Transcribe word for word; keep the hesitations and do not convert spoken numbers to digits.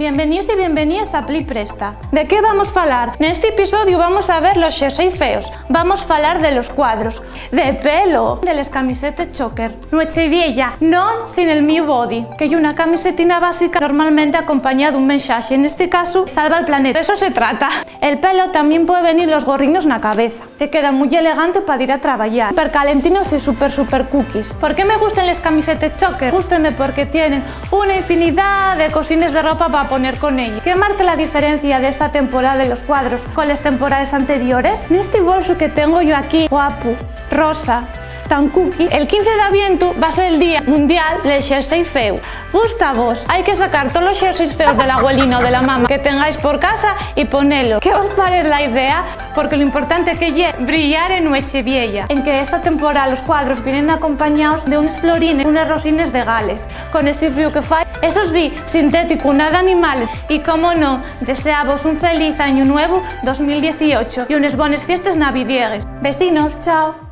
Bienveníos y bienveníes a Pli Presta. ¿De qué vamos falar? Nesti episodiu vamos a ver los xersei feos. Vamos falar de los cuadros, de pelo, de les camisetes choker. Nueche Vieya, non sin el miu body, que ye una camisetina básica normalmente acompañada d'un mensaxe, nesti casu, salva el planeta. De eso se trata. El pelo tamién puede venir los gorrinos na cabeza. Te queda mui elegante pa dir a trabayar. Super calentinos y super, super cookies. ¿Por qué me gusten les camisetes choker? Gústenme porque tienen una infinidá de cosines de ropa pa poner con ellos. ¿Qué marca la diferencia de esta temporada de los cuadros con les temporaes anteriores? Nesti bolsu que tengo yo aquí, guapu, rosa, tan cookie, el quince d'avientu va ser el Día Mundial del Xersei Feu. ¿Gusta vos? Hai que sacar tolos xerseis feos de la abuelina o de la mama que tengáis por casa y ponelo. ¿Qué os parez la idea? Porque lo importante que ye brillar en Nueche Vieya, en que esta temporada los cuadros vienen acompañaos de unes florines, unes rosines de Gales, con esti fríu que fai, eso sí, sintético, nada animales. Y, como no, deseavos un feliz añu nuevu dos mil dieciocho y unes bones fiestes navidiegues. Vecinos, chao.